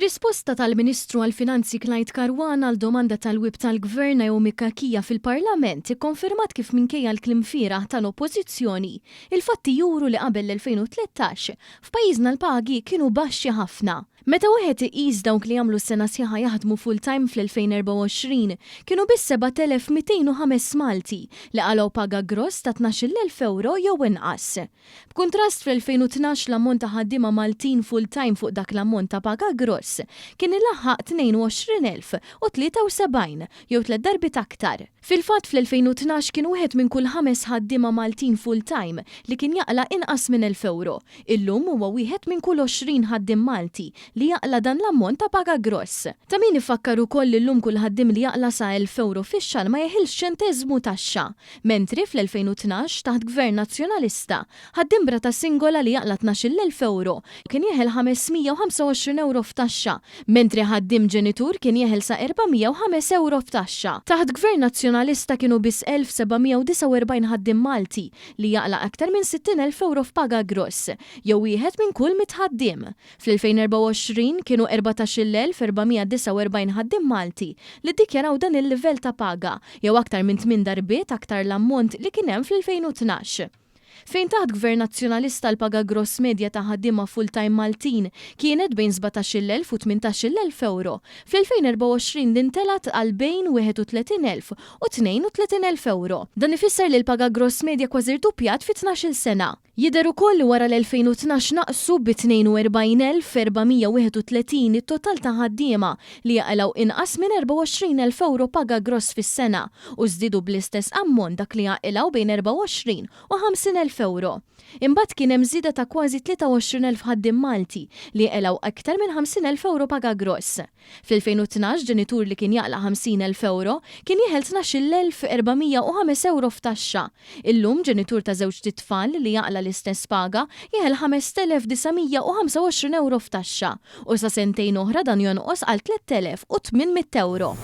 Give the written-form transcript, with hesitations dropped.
Risposta tal-Ministru għall-Finanzi Clyde Caruana għal domanda tal-Whip tal-Gvern Naomi Cachia fil-Parlament ikkonfermat kif minkejja l-kliem fieragħ tal-Oppożizzjoni, il-fatti juru li qabel l-2013, f'pajjiżna l-pagi kienu baxxi ħafna. Meta wieħed iqis dawk li għamlu sena sħiħa jaħdmu full-time fl-2024, kienu biss 7,205 Malti li qalgħu paga gross ta' 12,000 ewro jew inqas. B'kuntrast, fl-2012 l-ammont ta' ħaddiema Maltin full-time fuq dak l-ammont ta' paga gross kien ilaħħaq 22,073, jew tlett darbiet aktar. Fil-fatt, fl-2012 kien wieħed minn kull ħames ħaddiema Maltin full-time li kien jaqla' inqas minn 1,000 ewro. Illum huwa wieħed minn kull 20 ħaddiem Malti li jaqla' dan l-ammont ta' paga gross. Ta' min ifakkar ukoll li llum kull ħaddiem li jaqla' sa 1,000 ewro fix-xahar ma jeħilx ċenteżmu taxxa. Mentri fl-2012, taħt Gvern Nazzjonalista, ħaddiem b'rata singola li jaqla' 12,000 ewro kien jeħel 525 ewro f'taxxa, mentri ħaddiem ġenitur kien jeħel sa 405 ewro f'taxxa. Taħt Gvern Nazzjonalista kienu biss 1,749 ħaddiem Malti li jaqla' aktar minn 60,000 ewro f'paga gross, jew wieħed minn kull mitt ħaddiem. Fl-2024, kienu 14,449 ħaddiem Malti li ddikjaraw dan il-livell ta' paga, jew aktar minn tmien darbiet aktar l-ammont li kien hemm fl-2012. Fejn taħt Gvern Nazzjonalista l-paga gross medja ta' ħaddiema full-time Maltin kienet bejn 17,000 u 18,000 ewro, fl-2024 din telgħet għal bejn 31,000 u 32,000 ewro. Dan ifisser li l-paga gross medja kważi rduppjat fi tnax-il sena. Jidher ukoll li wara l-2012 naqsu bi 42,431 it-total ta' ħaddiema li jaqilgħu inqas minn 24,000 ewro paga gross fis-sena u żdiedu bl-istess ammont dak li jaqilgħu bejn 24 u 50,000 ewro. Imbagħad kien hemm żieda ta' kważi 23,000 ħaddiem Malti li jaqilgħu aktar minn 50,000 ewro paga gross. Fl-2012 ġenitur li kien jaqla' 50,000 ewro kien jeħel 12,405 ewro f'taxxa. Illum ġenitur ta' żewġt itfal li jaqla' l-istess paga jeħel 5,925 ewro f'taxxa u sa sentejn oħra dan jonqos għal 3,800 ewro.